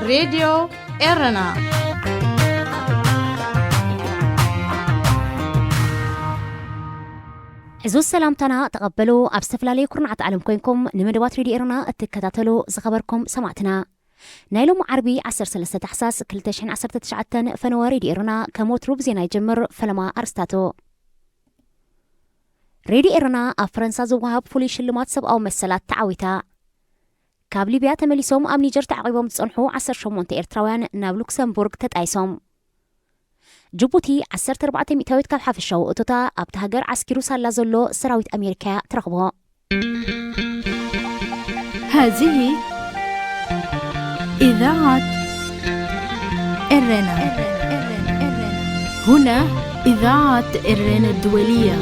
ሬድዮ ኤረና። ሕዙዝ ሰላምታና ተቐበሉ። ኣብ ዝተፈላለዩ ኩርናዓት ዓለም ኮይንኩም ንመደባት ሬድዮ ኤረና እትከታተሉ ዝኸበርኩም ሰማዕትና፣ ናይ ሎሚ ዓርቢ ዓሰርተ ሰለስተ ታሕሳስ ክልተ ሽሕን ዓሰርተ ትሽዓተን ፈነወ ሬድዮ ኤረና ከም ወትሩ ብዜና ይጀምር። ፈለማ ኣርስታቱ። ሬድዮ ኤረና ኣብ ፈረንሳ ዝወሃብ ፍሉይ ሽልማት ሰብኣዊ መሰላት ተዓዊታ። ካብ ሊብያ ተመሊሶም ኣብ ኒጀር ተዓቒቦም ዝጸንሑ ዓሰርተ ሸሞንተ ኤርትራውያን ናብ ሉክሰምቡርግ ተጣይሶም። ጅቡቲ ዓሰርተ ኣርባዕተ ሚእታዊት ካብ ሓፈሻዊ እቶታ ኣብቲ ሃገር ዓስኪሩ ሳላ ዘሎ ሰራዊት ኣሜሪካ እያ ትረኽቦ። هذه إذاعة إرنا. هنا إذاعة إرنا الدولية.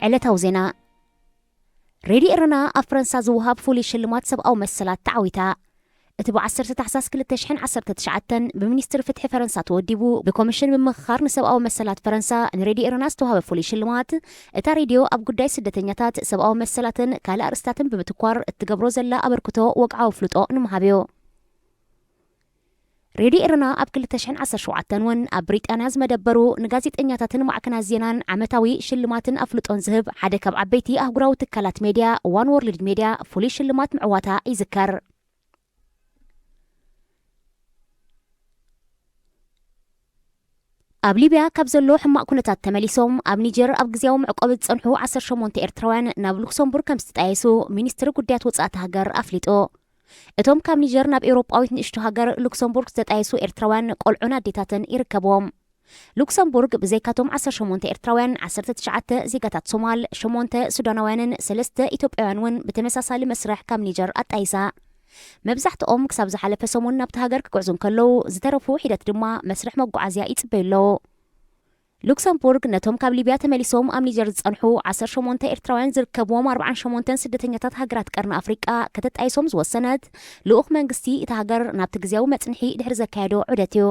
ዕለታዊ ዜና። ሬድዮ ኤረና ኣብ ፈረንሳ ዝወሃብ ፍሉይ ሽልማት ሰብኣዊ መሰላት ተዓዊታ። እቲ ብ ዓሰርተ ታሕሳስ ክልተ ሽሕን ዓሰርተ ትሽዓተን ብሚኒስትሪ ፍትሒ ፈረንሳ ተወዲቡ፣ ብኮሚሽን ምምኽኻር ንሰብኣዊ መሰላት ፈረንሳ ንሬድዮ ኤረና ዝተዋህበ ፍሉይ ሽልማት፣ እታ ሬድዮ ኣብ ጉዳይ ስደተኛታት፣ ሰብኣዊ መሰላትን ካልእ ኣርእስታትን ብምትኳር እትገብሮ ዘላ ኣበርክቶ ወግዓዊ ኣፍልጦ ንምሃብ እዩ። ሬድዮ ኤረና ኣብ ክልተ ሽሕን ዓሰርተ ሸውዓተን እውን ኣብ ብሪጣንያ ዝመደበሩ ንጋዜጠኛታትን ማዕከናት ዜናን ዓመታዊ ሽልማትን ኣፍልጦን ዝህብ ሓደ ካብ ዓበይቲ ኣህጉራዊ ትካላት ሜድያ ዋን ወርልድ ሜድያ ፍሉይ ሽልማት ምዕዋታ ይዝከር። ኣብ ሊብያ ካብ ዘሎ ሕማቕ ኩነታት ተመሊሶም ኣብ ኒጀር ኣብ ግዝያዊ መዕቆቢ ዝጸንሑ ዓሰርተ ሸሞንተ ኤርትራውያን ናብ ሉክሰምቡርግ ከም ዝተጣየሱ ሚኒስትሪ ጉዳያት ወጻኢ እታ ሃገር ኣፍሊጡ። እቶም ካብ ኒጀር ናብ ኤውሮጳዊት ንእሽቶ ሃገር ሉክሰምቡርግ ዝተጣየሱ ኤርትራውያን ቆልዑን ኣዴታትን ይርከብዎም። ሉክሰምቡርግ ብዘይካቶም ዓሰርተ ሸሞንተ ኤርትራውያን፣ ዓሰርተ ትሽዓተ ዜጋታት ሶማል፣ ሸሞንተ ሱዳናውያንን ሰለስተ ኢትዮጵያውያን እውን ብተመሳሳሊ መስርሕ ካብ ኒጀር ኣጣይሳ። መብዛሕትኦም ክሳብ ዝሓለፈ ሰሙን ናብቲ ሃገር ክግዕዙ እንከለዉ፣ ዝተረፉ ሒደት ድማ መስርሕ መጓዓዝያ ይጽበዩ ኣለዉ። ሉክሰምቡርግ ነቶም ካብ ሊብያ ተመሊሶም ኣብ ኒጀር ዝጸንሑ ዓሰርተ ሸሞንተ ኤርትራውያን ዝርከብዎም ኣርብዓን ሸሞንተን ስደተኛታት ሃገራት ቀርኒ ኣፍሪቃ ከተጣይሶም ዝወሰነት፣ ልኡኽ መንግስቲ እታ ሃገር ናብቲ ግዝያዊ መጽንሒ ድሕሪ ዘካየዶ ዑደት እዩ።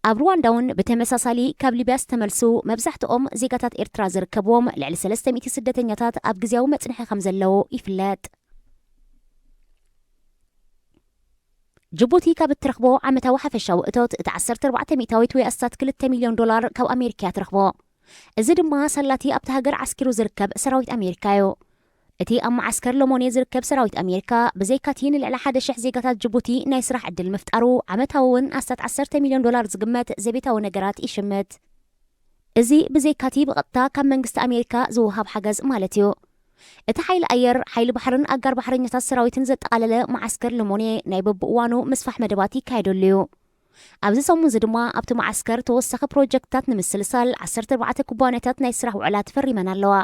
ኣብ ሩዋንዳ እውን ብተመሳሳሊ ካብ ሊብያ ዝተመልሱ መብዛሕትኦም ዜጋታት ኤርትራ ዝርከብዎም ልዕሊ ሰለስተ ሚእቲ ስደተኛታት ኣብ ግዝያዊ መጽንሒ ከም ዘለዉ ይፍለጥ። ጅቡቲ ካብ እትረኽቦ ዓመታዊ ሓፈሻዊ እቶት እቲ ዓሰርተ ኣርባዕተ ሚእታዊት ወይ ኣስታት ክልተ ሚልዮን ዶላር ካብ ኣሜሪካ እያ ትረኽቦ። እዚ ድማ ሳላቲ ኣብቲ ሃገር ዓስኪሩ ዝርከብ ሰራዊት ኣሜሪካ እዩ። እቲ ኣብ መዓስከር ሎሞኔ ዝርከብ ሰራዊት ኣሜሪካ ብዘይካቲ ንልዕሊ ሓደ ሽሕ ዜጋታት ጅቡቲ ናይ ስራሕ ዕድል ምፍጣሩ ዓመታዊ እውን ኣስታት ዓሰርተ ሚልዮን ዶላር ዝግመት ዘቤታዊ ነገራት ይሽምት። እዚ ብዘይካቲ ብቐጥታ ካብ መንግስቲ ኣሜሪካ ዝወሃብ ሓገዝ ማለት እዩ። እቲ ሓይሊ ኣየር፣ ሓይሊ ባሕርን ኣጋር ባሕረኛታት ሰራዊትን ዘጠቓለለ መዓስከር ሎሞኔ ናይ በብእዋኑ ምስፋሕ መደባት ይካየደሉ እዩ። ኣብዚ ሰሙን እዚ ድማ ኣብቲ መዓስከር ተወሳኺ ፕሮጀክትታት ንምስልሳል ዓሰርተ ኣርባዕተ ኩባንያታት ናይ ስራሕ ውዕላት ፈሪመን ኣለዋ።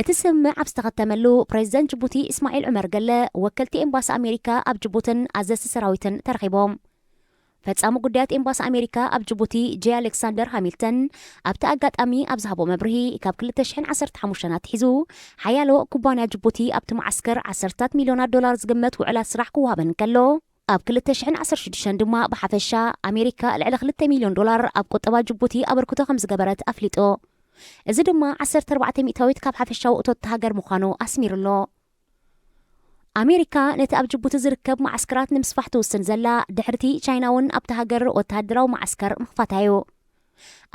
እቲ ስምምዕ ኣብ ዝተኸተመሉ፣ ፕሬዚደንት ጅቡቲ እስማዒል ዑመር ገለ፣ ወከልቲ ኤምባሲ ኣሜሪካ ኣብ ጅቡትን ኣዘዝቲ ሰራዊትን ተረኺቦም። ፈጻሚ ጉዳያት ኤምባሲ ኣሜሪካ ኣብ ጅቡቲ ጄ ኣሌክሳንደር ሃሚልተን ኣብቲ ኣጋጣሚ ኣብ ዝሃቦ መብርሂ፣ ካብ ክልተ ሽሕን ዓሰርተ ሓሙሽተን ኣትሒዙ ሓያሎ ኩባንያ ጅቡቲ ኣብቲ መዓስከር ዓሰርታት ሚልዮናት ዶላር ዝግመት ውዕላት ስራሕ ክወሃበን እንከሎ፣ ኣብ ክልተ ሽሕን ዓሰርተ ሽዱሽተን ድማ ብሓፈሻ ኣሜሪካ ልዕሊ ክልተ ሚልዮን ዶላር ኣብ ቁጠባ ጅቡቲ ኣበርክቶ ከም ዝገበረት ኣፍሊጡ። እዚ ድማ ዓሰርተ ኣርባዕተ ሚእታዊት ካብ ሓፈሻዊ እቶት እታ ሃገር ምዃኑ ኣስሚሩ ኣሎ። ኣሜሪካ ነቲ ኣብ ጅቡቲ ዝርከብ መዓስከራት ንምስፋሕ ትውስን ዘላ፣ ድሕርቲ ቻይና እውን ኣብታ ሃገር ወተሃደራዊ መዓስከር ምኽፋታ እዩ።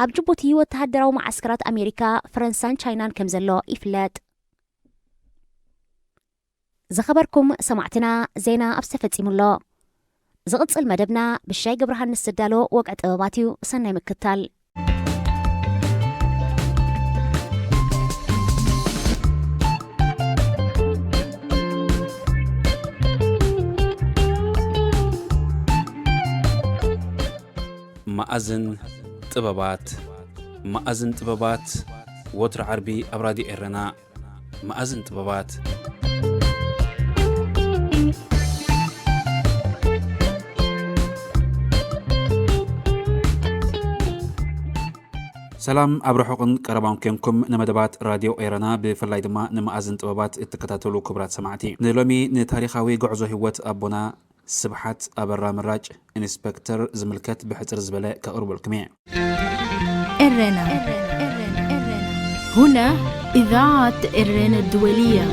ኣብ ጅቡቲ ወተሃደራዊ መዓስከራት ኣሜሪካ፣ ፈረንሳን ቻይናን ከም ዘሎ ይፍለጥ። ዝኸበርኩም ሰማዕትና፣ ዜና ኣብዚ ተፈጺሙ ኣሎ። ዝቕጽል መደብና ብሻይ ገብረሃንስ ዝዳሎ ወግዒ ጥበባት እዩ። ሰናይ ምክታል። መኣዝን ጥበባት። መኣዝን ጥበባት፣ ወትሪ ዓርቢ ኣብ ራድዮ ኤረና። መኣዝን ጥበባት። ሰላም፣ ኣብ ርሑቕን ቀረባን ኬንኩም ንመደባት ራድዮ ኤረና፣ ብፍላይ ድማ ንመኣዝን ጥበባት እትከታተሉ ክቡራት ሰማዕቲ፣ ንሎሚ ንታሪኻዊ ጉዕዞ ህይወት ኣቦና ስብሓት ኣበራ ምራጭ ኢንስፔክተር ዝምልከት ብሕጽር ዝበለ ከቕርበልኩም እየ። ኤረና። هنا إذاعة إرنا الدولية.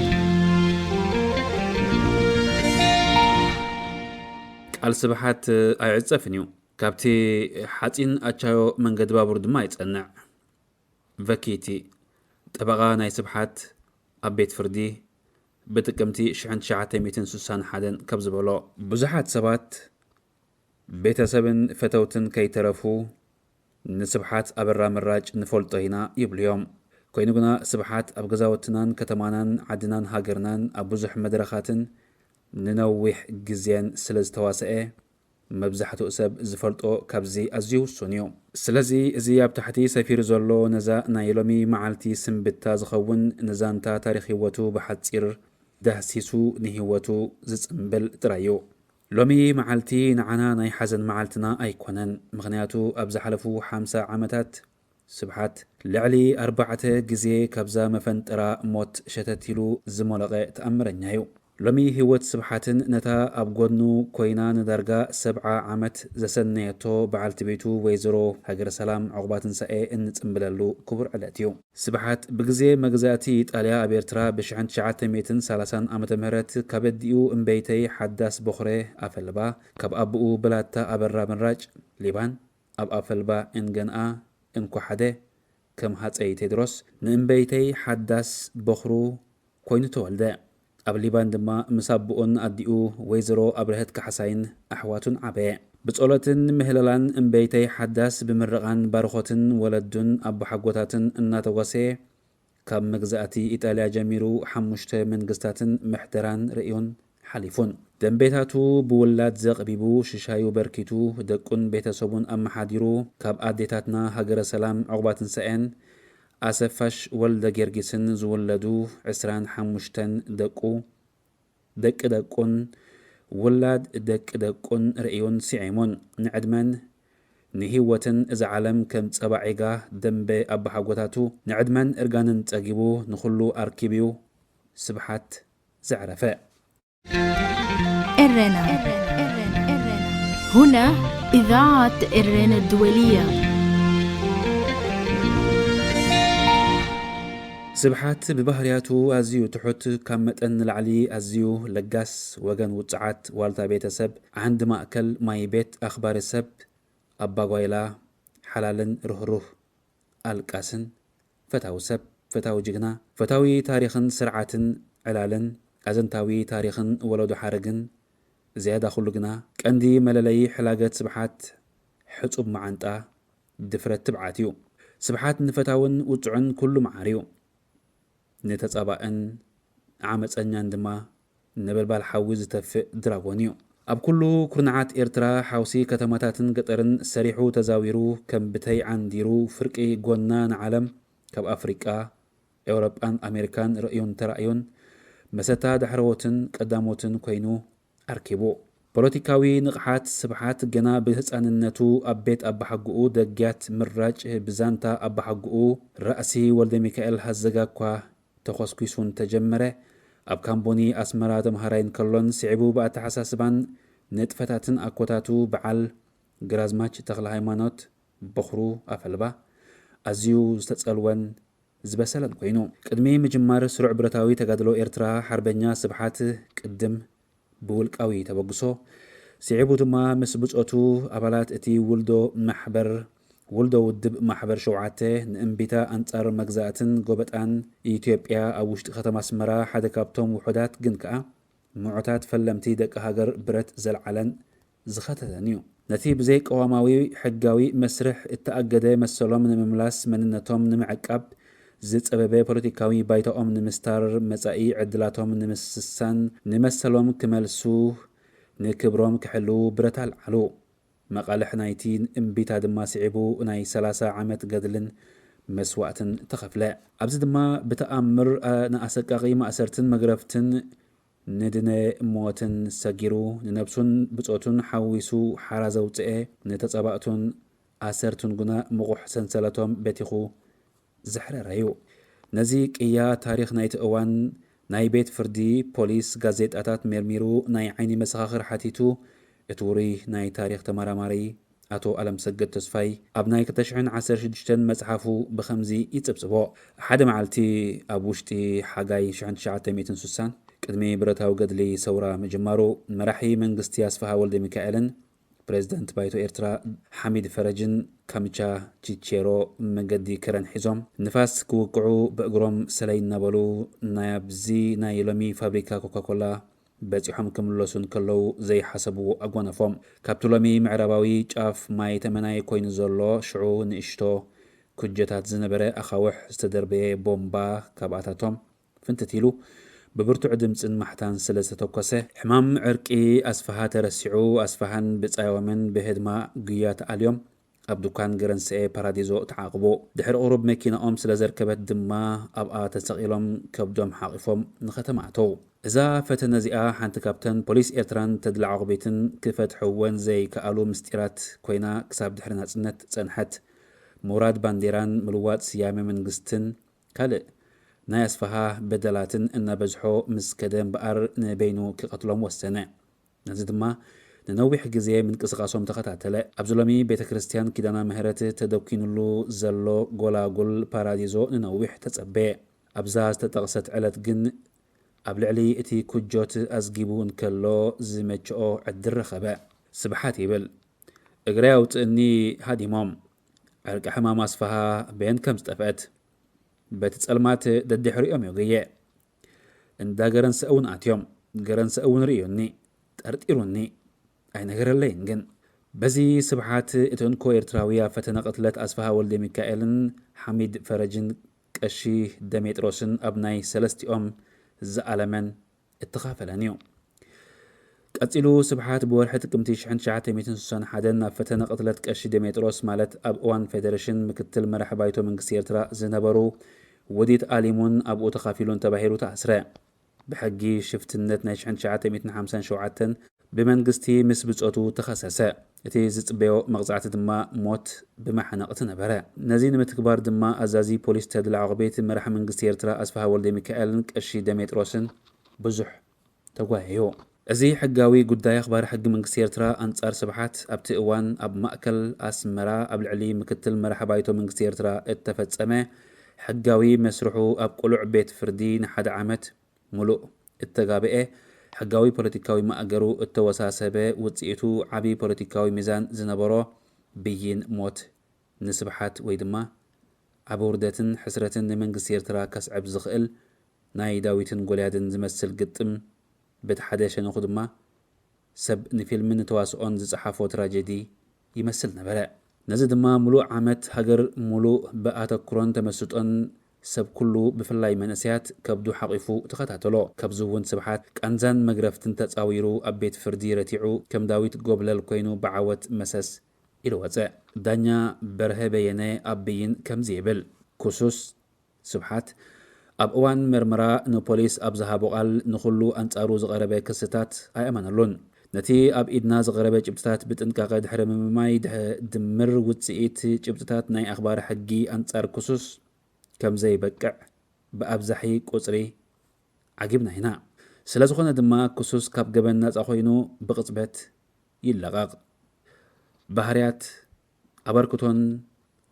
ቃል ስብሓት ኣይዕጸፍን እዩ። ካብቲ ሓጺን ኣቻዮ መንገዲ ባቡር ድማ ይጸንዕ። ቨኪቲ፣ ጠበቓ ናይ ስብሓት ኣብ ቤት ፍርዲ ብጥቅምቲ ሽሕን ትሽዓተ ሚእትን ስሳን ሓደን ከም ዝበሎ፣ ብዙሓት ሰባት ቤተሰብን ፈተውትን ከይተረፉ ንስብሓት ኣበራ ምራጭ ንፈልጦ ኢና ይብሉ እዮም። ኮይኑ ግና ስብሓት ኣብ ገዛውትናን ከተማናን ዓድናን ሃገርናን ኣብ ብዙሕ መድረኻትን ንነዊሕ ግዜን ስለ ዝተዋሰኤ፣ መብዛሕትኡ ሰብ ዝፈልጦ ካብዚ ኣዝዩ ውሱን እዩ። ስለዚ እዚ ኣብ ታሕቲ ሰፊሩ ዘሎ ነዛ ናይ ሎሚ መዓልቲ ስንብታ ዝኸውን ንዛንታ ታሪኽ ህይወቱ ብሓጺር ዳህሲሱ ንህይወቱ ዝጽምብል ጥራይ እዩ። ሎሚ መዓልቲ ንዓና ናይ ሓዘን መዓልትና ኣይኮነን፣ ምኽንያቱ ኣብ ዝሓለፉ ሓምሳ ዓመታት ስብሓት ልዕሊ ኣርባዕተ ግዜ ካብዛ መፈንጠራ ሞት ሸተት ኢሉ ዝሞለቐ ተኣምረኛ እዩ። ሎሚ ህይወት ስብሓትን ነታ ኣብ ጎድኑ ኮይና ንዳርጋ ሰብዓ ዓመት ዘሰነየቶ በዓልቲ ቤቱ ወይዘሮ ሃገረ ሰላም ዑቕባትንሳኤ እንጽምብለሉ ክቡር ዕለት እዩ። ስብሓት ብግዜ መግዛእቲ ኢጣልያ ኣብ ኤርትራ ብሽሕን ትሽዓተ ሚእትን ሰላሳን ዓመተ ምህረት ካብ ኣዲኡ እምበይተይ ሓዳስ ቦኽረ ኣፈልባ፣ ካብ ኣቦኡ ብላታ ኣበራ ምራጭ ሊባን፣ ኣብ ኣፈልባ እንገንኣ እንኳ ሓደ ከም ሃጸይ ቴድሮስ ንእምበይተይ ሓዳስ ቦኽሩ ኮይኑ ተወልደ። ኣብ ሊባን ድማ ምስ ኣቦኡን ኣዲኡ ወይዘሮ ኣብርሀት ካሕሳይን ኣሕዋቱን ዓበየ። ብጸሎትን ምህለላን እምበይተይ ሓዳስ ብምርቓን ባርኾትን ወለዱን ኣቦሓጎታትን እናተጓሰየ ካብ መግዛእቲ ኢጣልያ ጀሚሩ ሓሙሽተ መንግስታትን ምሕደራን ርእዩን ሓሊፉን። ደንቤታቱ ብውላድ ዘቕቢቡ ሽሻዩ በርኪቱ ደቁን ቤተሰቡን ኣመሓዲሩ ካብ ኣዴታትና ሃገረ ሰላም ዑቕባትንሳኤን ኣሰፋሽ ወልደ ጊዮርጊስን ዝውለዱ ዕስራን ሓሙሽተን ደቁ፣ ደቂ ደቁን ውላድ ደቂ ደቁን ርእዩን ስዒሙን ንዕድመን ንህይወትን እዛ ዓለም ከም ጸባ ዒጋ ደንበ ኣባሓጎታቱ ንዕድመን እርጋንን ጸጊቡ ንኹሉ ኣርኪብዩ ስብሓት ዘዕረፈ። ኤረና። هنا إذاعة إرينا الدولية. ስብሓት ብባህርያቱ ኣዝዩ ትሑት፣ ካብ መጠን ንላዕሊ ኣዝዩ ለጋስ፣ ወገን ውጹዓት፣ ዋልታ ቤተሰብ፣ ዓንዲ ማእከል ማይ ቤት፣ ኣኽባሪ ሰብ፣ ኣባጓይላ፣ ሓላልን ርህሩህ፣ ኣልቃስን፣ ፈታዊ ሰብ፣ ፈታዊ ጅግና፣ ፈታዊ ታሪኽን ስርዓትን ዕላልን፣ ኣዘንታዊ ታሪኽን ወለዶ ሓረግን፣ ዝያዳ ኩሉ ግና ቀንዲ መለለዪ ሕላገት ስብሓት ሕጹብ መዓንጣ፣ ድፍረት ትብዓት እዩ። ስብሓት ንፈታውን ውጹዕን ኩሉ መዓር እዩ። ንተጻባእን ዓመጸኛን ድማ ነበልባል ሓዊ ዝተፍእ ድራጎን እዩ። ኣብ ኩሉ ኩርናዓት ኤርትራ ሓውሲ ከተማታትን ገጠርን ሰሪሑ ተዛዊሩ ከም ብተይ ዓንዲሩ ፍርቂ ጎና ንዓለም ካብ ኣፍሪቃ፣ ኤውሮጳን ኣሜሪካን ርእዩን ተራእዩን መሰታ ዳሕረዎትን ቀዳሞትን ኮይኑ ኣርኪቡ። ፖለቲካዊ ንቕሓት ስብሓት ገና ብህጻንነቱ ኣብ ቤት ኣባሓጎኡ ደግያት ምራጭ ብዛንታ ኣባሓጎኡ ራእሲ ወልደሚካኤል ሃዘጋ እኳ ተኾስኲሱ እንተጀመረ፣ ኣብ ካምቦኒ ኣስመራ ተምሃራይ እንከሎን ስዒቡ ብኣተሓሳስባን ንጥፈታትን ኣኮታቱ በዓል ግራዝማች ተኽለሃይማኖት በኹሩ ኣፈልባ ኣዝዩ ዝተጸልወን ዝበሰለን ኮይኑ። ቅድሚ ምጅማር ስሩዕ ብረታዊ ተጋድሎ ኤርትራ ሓርበኛ ስብሓት ቅድም ብውልቃዊ ተበግሶ ስዒቡ ድማ ምስ ብጾቱ ኣባላት እቲ ውልዶ ማሕበር ውልዶ ውድብ ማሕበር ሸውዓተ ንእምቢታ ኣንጻር መግዛእትን ጎበጣን ኢትዮጵያ ኣብ ውሽጢ ከተማ ኣስመራ ሓደ ካብቶም ውሑዳት ግን ከኣ ምዑታት ፈለምቲ ደቂ ሃገር ብረት ዘልዓለን ዝኸተተን እዩ። ነቲ ብዘይቀዋማዊ ሕጋዊ መስርሕ እተኣገደ መሰሎም ንምምላስ መንነቶም ንምዕቃብ ዝጸበበ ፖለቲካዊ ባይታኦም ንምስታር መጻኢ ዕድላቶም ንምስሳን ንመሰሎም ክመልሱ ንክብሮም ክሕልዉ ብረት ኣልዓሉ። መቓልሕ ናይቲ እምቢታ ድማ ስዒቡ ናይ ሰላሳ ዓመት ገድልን መስዋእትን ተኸፍለ። ኣብዚ ድማ ብተኣምር ንኣሰቃቒ ማእሰርትን መግረፍትን ንድነ ሞትን ሰጊሩ ንነብሱን ብጾቱን ሓዊሱ ሓራ ዘውጽኤ ንተጻባእቱን ኣሰርቱን ግና ምቑሕ ሰንሰለቶም በቲኹ ዘሕረረ እዩ። ነዚ ቅያ ታሪኽ ናይቲ እዋን ናይ ቤት ፍርዲ፣ ፖሊስ፣ ጋዜጣታት ሜርሚሩ ናይ ዓይኒ መሰኻኽር ሓቲቱ እቲ ውሩይ ናይ ታሪኽ ተመራማሪ ኣቶ ኣለምሰገድ ተስፋይ ኣብ ናይ ክልተ ሽሕን ዓሰርተ ሽዱሽተን መጽሓፉ ብኸምዚ ይጽብጽቦ። ሓደ መዓልቲ ኣብ ውሽጢ ሓጋይ ሽሕን ትሽዓተ ሚእትን ስሳን ቅድሚ ብረታዊ ገድሊ ሰውራ ምጅማሩ፣ መራሒ መንግስቲ ኣስፍሃ ወልደ ሚካኤልን ፕሬዝደንት ባይቶ ኤርትራ ሓሚድ ፈረጅን ካምቻ ቺቼሮ መገዲ ከረን ሒዞም ንፋስ ክውቅዑ ብእግሮም ሰለይ እናበሉ ናይ ኣብዚ ናይ ሎሚ ፋብሪካ ኮካኮላ በጺሖም ክምለሱ እንከለዉ ዘይሓሰብዎ ኣጓነፎም። ካብቲ ሎሚ ምዕራባዊ ጫፍ ማይ ተመናይ ኮይኑ ዘሎ ሽዑ ንእሽቶ ኩጀታት ዝነበረ ኣኻውሕ ዝተደርበየ ቦምባ ካብኣታቶም ፍንትት ኢሉ ብብርቱዕ ድምፅን ማሕታን ስለ ዝተተኮሰ፣ ሕማም ዕርቂ ኣስፍሃ ተረሲዑ፣ ኣስፍሃን ብጻዮምን ብህድማ ጉያ ተኣልዮም ኣብ ድኳን ገረንስኤ ፓራዲዞ ተዓቕቡ። ድሕሪ ቁሩብ መኪናኦም ስለ ዘርከበት ድማ ኣብኣ ተሰቒሎም ከብዶም ሓቒፎም ንኸተማ ኣተዉ። እዛ ፈተነ እዚኣ ሓንቲ ካብተን ፖሊስ ኤርትራን ተድላ ዓቑቢትን ክፈትሕወን ዘይከኣሉ ምስጢራት ኮይና ክሳብ ድሕሪ ናጽነት ጸንሐት። ምውራድ ባንዴራን ምልዋጥ ስያመ መንግስትን ካልእ ናይ ኣስፍሃ በደላትን እናበዝሖ ምስ ከደ እምበኣር ንበይኑ ክቐትሎም ወሰነ። ነዚ ድማ ንነዊሕ ግዜ ምንቅስቓሶም ተኸታተለ። ኣብዚ ሎሚ ቤተ ክርስቲያን ኪዳና ምሕረት ተደኪኑሉ ዘሎ ጎላጉል ፓራዲዞ ንነዊሕ ተጸበየ። ኣብዛ ዝተጠቕሰት ዕለት ግን ኣብ ልዕሊ እቲ ኩጆት ኣዝጊቡ እንከሎ ዝመችኦ ዕድል ረኸበ። ስብሓት ይብል፣ እግረይ ኣውፅእኒ ሃዲሞም። ዕርቂ ሕማም ኣስፍሃ በየን ከም ዝጠፍአት በቲ ጸልማት ደድሕሪኦም ዮገየ። እንዳ ገረንሰ እውን ኣትዮም። ገረንሰ እውን ርእዩኒ፣ ጠርጢሩኒ። ኣይነገረለይን ግን። በዚ ስብሓት እቲ እንኮ ኤርትራዊ ኣብ ፈተነ ቅትለት ኣስፍሃ ወልደ ሚካኤልን ሓሚድ ፈረጅን ቀሺ ደሜጥሮስን ኣብ ናይ ሰለስቲኦም ዝኣለመን እተኻፈለን እዩ። ቀጺሉ ስብሓት ብወርሒ ጥቅምቲ ሽሕን ትሽዓተ ሚእትን ስሳን ሓደን ኣብ ፈተነ ቅትለት ቀሺ ደሜጥሮስ ማለት ኣብ እዋን ፌደሬሽን ምክትል መራሒ ባይቶ መንግስቲ ኤርትራ ዝነበሩ ውዲት ኣሊሙን ኣብኡ ተኻፊሉን ተባሂሉ ተኣስረ። ብሕጊ ሽፍትነት ናይ ሽሕን ትሽዓተ ሚእትን ሓምሳን ሸውዓተን ብመንግስቲ ምስ ብጾቱ ተኸሰሰ። እቲ ዝጽበዮ መቕጻዕቲ ድማ ሞት ብማሕነቕቲ ነበረ። ነዚ ንምትግባር ድማ ኣዛዚ ፖሊስ ተድላ ዓቑቤት መራሒ መንግስቲ ኤርትራ ኣስፍሃ ወልደ ሚካኤልን ቀሺ ደሜጥሮስን ብዙሕ ተጓየዩ። እዚ ሕጋዊ ጉዳይ ኣኽባሪ ሕጊ መንግስቲ ኤርትራ ኣንጻር ስብሓት ኣብቲ እዋን ኣብ ማእከል ኣስመራ ኣብ ልዕሊ ምክትል መራሒ ባይቶ መንግስቲ ኤርትራ እተፈጸመ ሕጋዊ መስርሑ ኣብ ቅሉዕ ቤት ፍርዲ ንሓደ ዓመት ሙሉእ እተጋብኤ ሕጋዊ ፖለቲካዊ ማእገሩ እተወሳሰበ ውጽኢቱ ዓቢ ፖለቲካዊ ሚዛን ዝነበሮ ብይን ሞት ንስብሓት ወይ ድማ ዓቢ ውርደትን ሕስረትን ንመንግስቲ ኤርትራ ከስዕብ ዝኽእል ናይ ዳዊትን ጎልያድን ዝመስል ግጥም በቲ ሓደ ሸነኹ ድማ ሰብ ንፊልምን ንተዋስኦን ዝጸሓፎ ትራጀዲ ይመስል ነበረ። ነዚ ድማ ምሉእ ዓመት ሃገር ምሉእ ብኣተኩሮን ተመስጦን ሰብ ኩሉ ብፍላይ መንእሰያት ከብዱ ሓቒፉ ተኸታተሎ። ካብዚ እውን ስብሓት ቃንዛን መግረፍትን ተጻዊሩ ኣብ ቤት ፍርዲ ረቲዑ ከም ዳዊት ጎብለል ኮይኑ ብዓወት መሰስ ኢሉ ወጸ። ዳኛ በርሀ በየነ ኣብ ብይን ከምዚ ይብል፣ ክሱስ ስብሓት ኣብ እዋን መርመራ ንፖሊስ ኣብ ዝሃቦ ቃል ንኹሉ ኣንጻሩ ዝቐረበ ክስታት ኣይኣመነሉን። ነቲ ኣብ ኢድና ዝቐረበ ጭብጥታት ብጥንቃቐ ድሕሪ ምምማይ ድምር ውጽኢት ጭብጥታት ናይ ኣኽባሪ ሕጊ ኣንጻር ክሱስ ከም ዘይበቅዕ ብኣብዛሒ ቁጽሪ ዓጊብና ኢና። ስለ ዝኾነ ድማ ክሱስ ካብ ገበን ናጻ ኮይኑ ብቕጽበት ይለቐቕ። ባህርያት ኣበርክቶን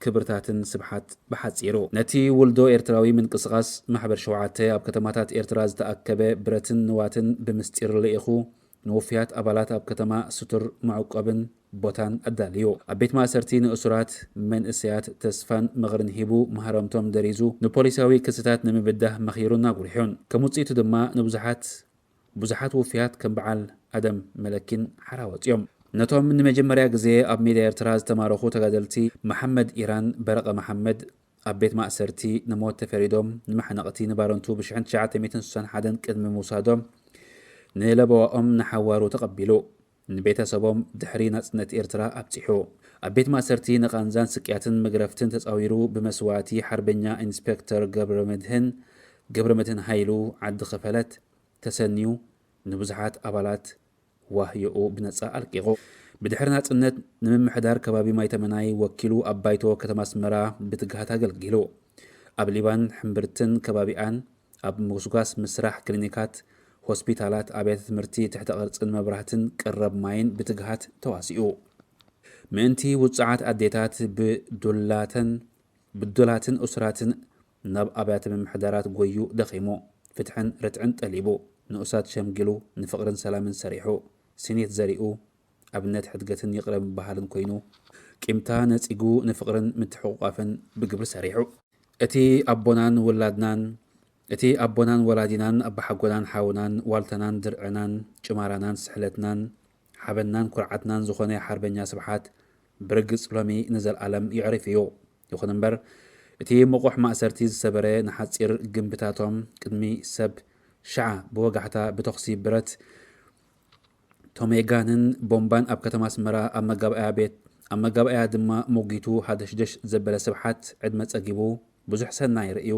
ክብርታትን ስብሓት ብሓጺሩ። ነቲ ውልዶ ኤርትራዊ ምንቅስቓስ ማሕበር ሸውዓተ ኣብ ከተማታት ኤርትራ ዝተኣከበ ብረትን ንዋትን ብምስጢር ልኢኹ ንውፍያት ኣባላት ኣብ ከተማ ስቱር መዕቆብን ቦታን ኣዳልዩ። ኣብ ቤት ማእሰርቲ ንእሱራት መንእሰያት ተስፋን ምኽርን ሂቡ መሃረምቶም ደሪዙ ንፖሊሳዊ ክስታት ንምብዳህ መኺሩን ኣጉሪሑን። ከም ውጽኢቱ ድማ ንብዙሓት ብዙሓት ውፍያት ከም በዓል ኣደም መለኪን ሓራ ወጺኦም። ነቶም ንመጀመርያ ግዜ ኣብ ሜዳ ኤርትራ ዝተማረኹ ተጋደልቲ መሓመድ ኢራን በረቐ መሓመድ ኣብ ቤት ማእሰርቲ ንሞት ተፈሪዶም ንማሕነቕቲ ንባረንቱ ብሽሕን ትሽዓተ ሚእትን ስሳን ሓደን ቅድሚ ምውሳዶም ንለበዋኦም ንሓዋሩ ተቐቢሉ ንቤተሰቦም ድሕሪ ናጽነት ኤርትራ ኣብጺሑ። ኣብ ቤት ማእሰርቲ ንቓንዛን ስቅያትን መግረፍትን ተጻዊሩ ብመስዋእቲ ሓርበኛ ኢንስፔክተር ገብረመድህን ገብረመድህን ሃይሉ ዓዲ ኸፈለት ተሰንዩ ንብዙሓት ኣባላት ዋህዮኡ ብነጻ ኣልቂቑ። ብድሕሪ ናጽነት ንምምሕዳር ከባቢ ማይተመናይ ወኪሉ ኣብ ባይቶ ከተማ ኣስመራ ብትግሃት ኣገልጊሉ። ኣብ ሊባን ሕምብርትን ከባቢኣን ኣብ ምጉስጓስ ምስራሕ ክሊኒካት፣ ሆስፒታላት፣ ኣብያተ ትምህርቲ፣ ትሕተ ቅርጽን መብራህትን ቀረብ ማይን ብትግሃት ተዋሲኡ። ምእንቲ ውጹዓት ኣዴታት ብዱላተን ብዱላትን እሱራትን ናብ ኣብያተ ምምሕዳራት ጎዩ ደኺሙ፣ ፍትሕን ርትዕን ጠሊቡ። ንኡሳት ሸምጊሉ፣ ንፍቕርን ሰላምን ሰሪሑ፣ ስኒት ዘሪኡ፣ ኣብነት ሕድገትን ይቕረ ምባሃልን ኮይኑ፣ ቂምታ ነጺጉ፣ ንፍቕርን ምትሕቑቋፍን ብግብሪ ሰሪሑ። እቲ ኣቦናን ውላድናን፣ እቲ ኣቦናን ወላዲናን፣ ኣባሓጎናን ሓውናን፣ ዋልታናን ድርዕናን፣ ጭማራናን ስሕለትናን፣ ሓበንናን ኩርዓትናን ዝኾነ ሓርበኛ ስብሓት ብርግጽ ሎሚ ንዘለኣለም የዕሪፍ እዩ። ይኹን እምበር፣ እቲ ምቑሕ ማእሰርቲ ዝሰበረ ንሓጺር ግንብታቶም ቅድሚ ሰብ ሽዓ ብወጋሕታ ብተኹሲ ብረት ቶሜጋንን ቦምባን ኣብ ከተማ ኣስመራ ኣብ መጋብኣያ ቤት፣ ኣብ መጋብኣያ ድማ ሞጊቱ ሃደሽደሽ ዘበለ ስብሓት፣ ዕድመ ጸጊቡ ብዙሕ ሰናይ ርእዩ፣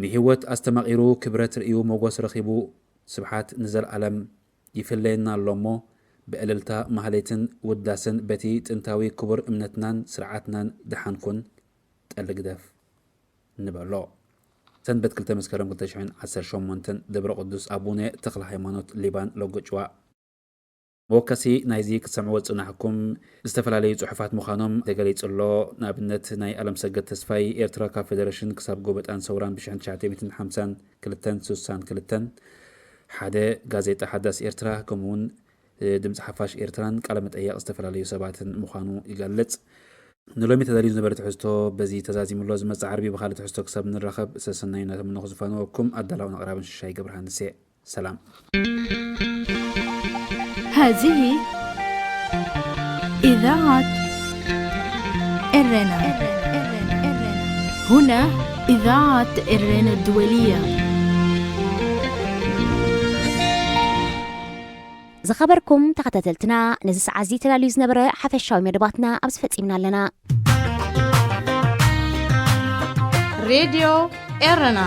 ንህይወት ኣስተማቒሩ ክብረት ርእዩ ሞጎስ ረኺቡ፣ ስብሓት ንዘለኣለም ይፍለየና ኣሎ እሞ፣ ብእልልታ ማህሌትን ውዳሰን በቲ ጥንታዊ ክቡር እምነትናን ስርዓትናን ደሓን ኩን፣ ጠሊ ግደፍ ንበሎ። ሰንበት ክልተ መስከረም ክልተ ሽሕን ዓሰርተ ሸሞንተን ደብረ ቅዱስ ኣቡነ ተኽለ ሃይማኖት ሊባን ሎጎ ጭዋ። መወከሲ ናይዚ ክትሰምዕዎ ዝጽናሕኩም ዝተፈላለዩ ጽሑፋት ምዃኖም ተገሊጹ ኣሎ። ንኣብነት ናይ ኣለምሰገድ ተስፋይ ኤርትራ ካብ ፌደሬሽን ክሳብ ጎበጣን ሰውራን ብሽሕን ትሽዓተ ሚእትን ሓምሳን ክልተን ስሳን ክልተን፣ ሓደ ጋዜጣ ሓዳስ ኤርትራ፣ ከምኡውን ድምፂ ሓፋሽ ኤርትራን ቃለ መጠየቕ ዝተፈላለዩ ሰባትን ምዃኑ ይገልጽ። ንሎሚ ተዳልዩ ዝነበረ ትሕዝቶ በዚ ተዛዚሙ ኣሎ። ዝመጽእ ዓርቢ ብኻልእ ትሕዝቶ ክሳብ ንራኸብ ሰሰናዩ እናተመነኹ ዝፋነወኩም ኣዳላውን ኣቕራብን ሽሻይ ገብረሃንስ እየ። ሰላም። هذه إذاعة إرنا. هنا إذاعة إرنا الدولية. ዝኸበርኩም ተኸታተልትና፣ ነዚ ሰዓት እዚ ተዳልዩ ዝነበረ ሓፈሻዊ መደባትና ኣብዚ ፈጺምና ኣለና። ሬድዮ ኤረና